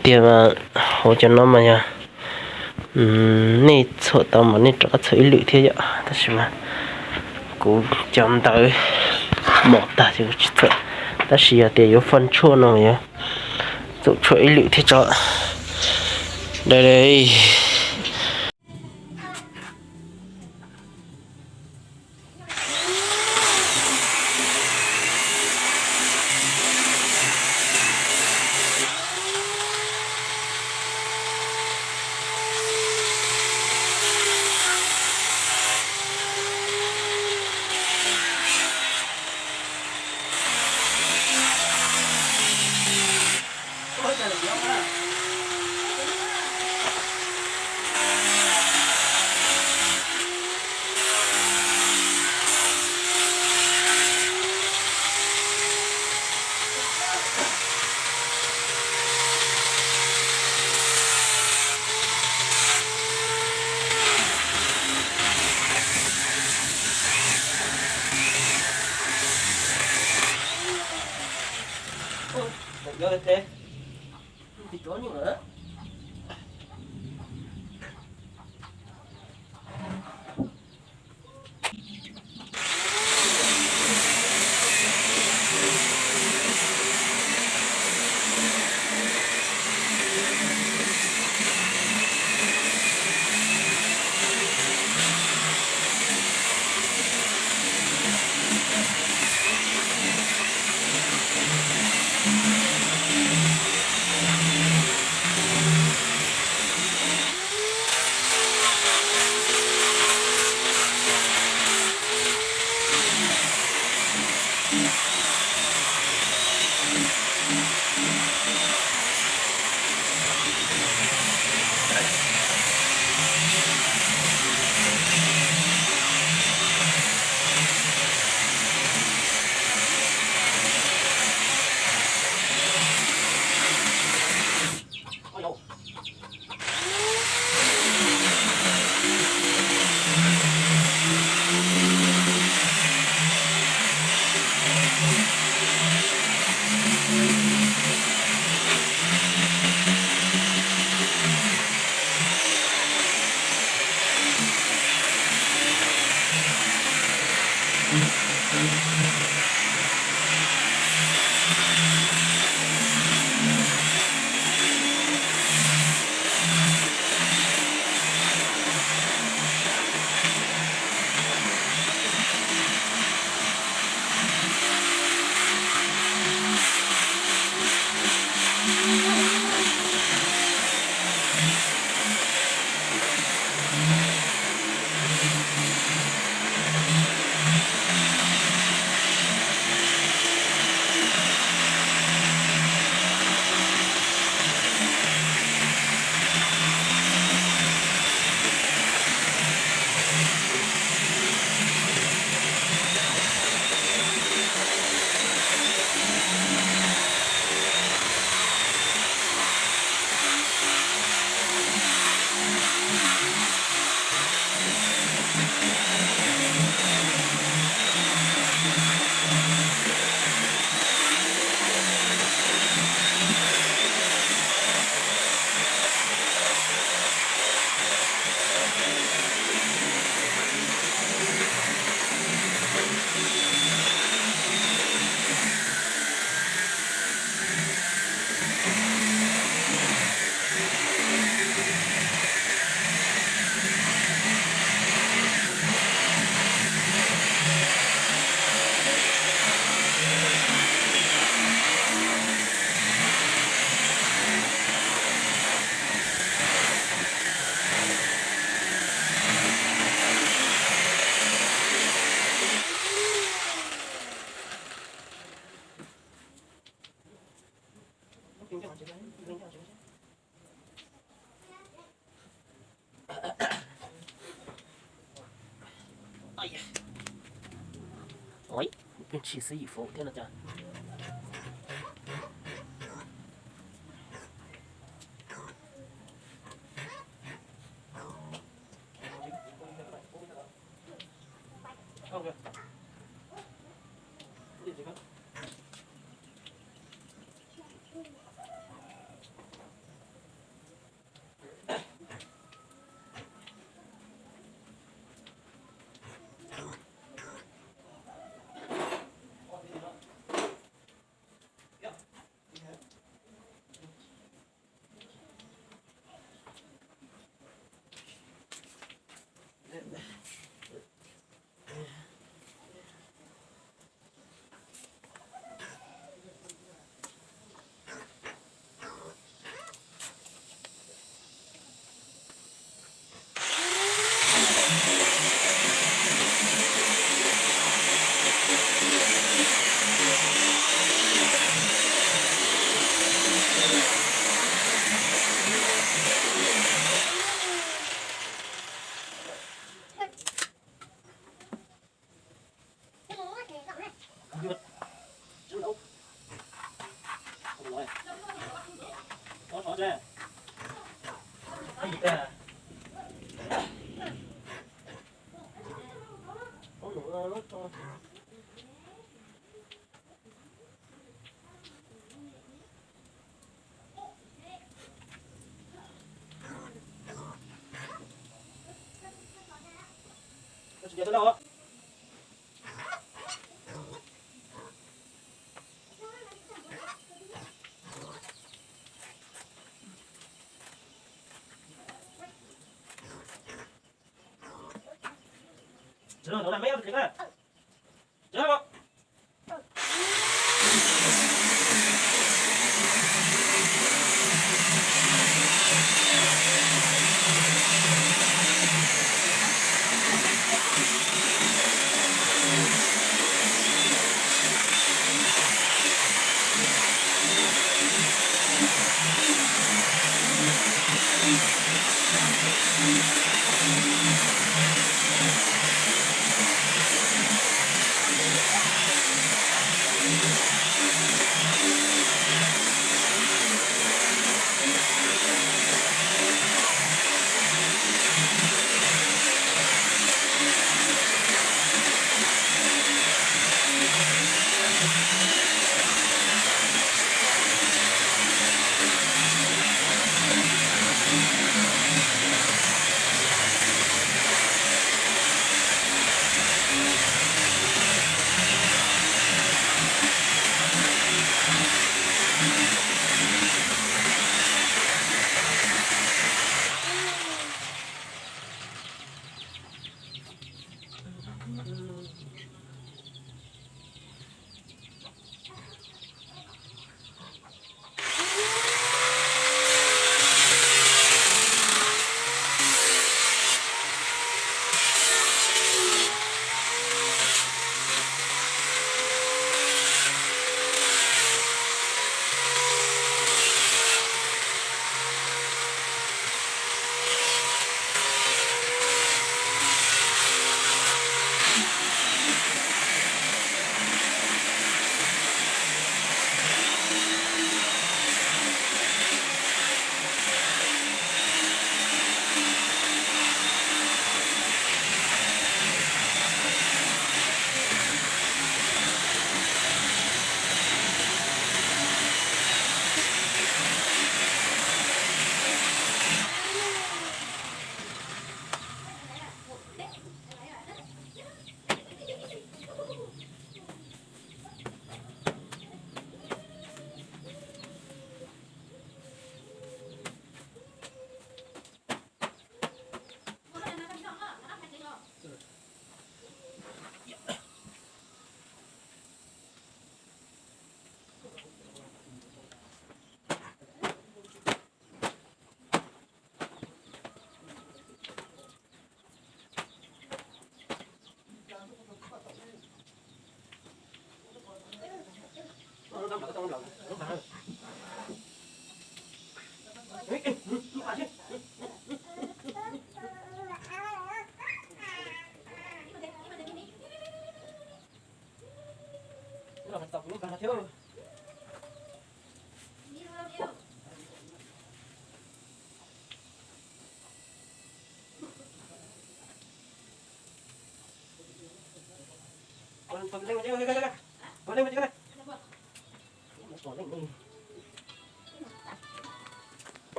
Tiag mas, hauv cov no mas yog nej txhuam tau mas nej rov qab txhuam ib lwm thiab yom, tab sis mas kuv cov ntawv mom tag ces kuv tsis txhuam, tab sis yog tias yuav faj tshuaj no yuav tsum tshuam ib lwm thiab tso. Dai. Oi, pheej tshis xwb yim faus thiab no cas.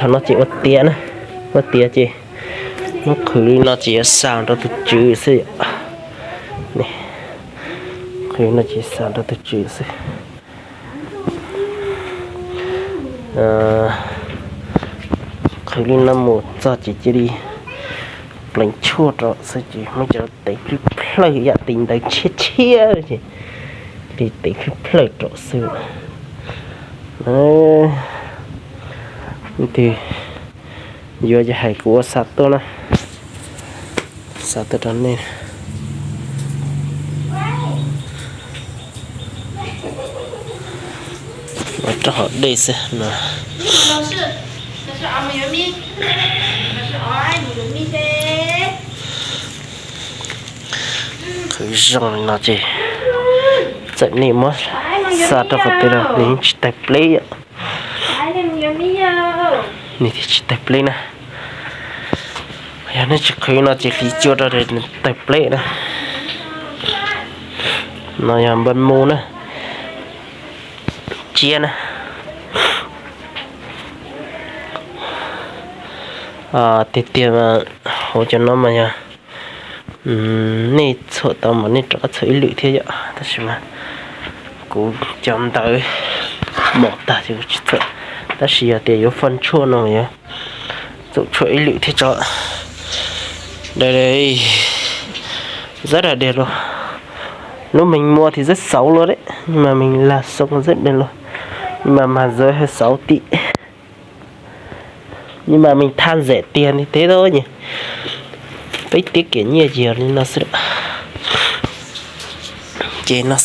Thaum no ces ua tiav na, ua tiav ces muab qhwv li no ces yuav xa rau tus tswv xwb. Qhwv li no ces xa rau tus tswv xwb. Qhwv li no mus txog ces cia li pleev tshuaj rau xwb ces muab cov tes plawg plawg, yam tes ntawv tshiab tshiab ces li tes plawg plawg rau xwb. Leej twg yuav ces hais kuv ua xa tuaj na, xa tuaj rau nej. Ua rau hauv dej xwb no. Qhwv zoo li no ces txawm nej muab xa rau qhov twg los nws yeej tsis tawg pleb yom. Nws thiaj tsis tawg pleb na. Yog nej tsis qhwv no ces hliv cua rau nws tawg pleb na. No yog npaj mus na, tsiab na. Tiag tiag mas hauv cov no mas yog nej txhuam tau mas nej rov qab txhuam ib lwm thiab yom, tab sis mas kuv cov ntawv mos tag ces kuv tsis txhuam. Tab sis yog tias yuav faj tshuaj no yuav txhuam tshuaj ib lwm thiab tso. Dai, zab dai los, lub meej muas thiab zab xauv los deb, mas meej lag xoo zab dai los, mas mas zawv xauv tim. Nim mas meej thaj ntxam tiag li thiab nyem, peb tiab kev nyiaj yog li no xwb. Ces no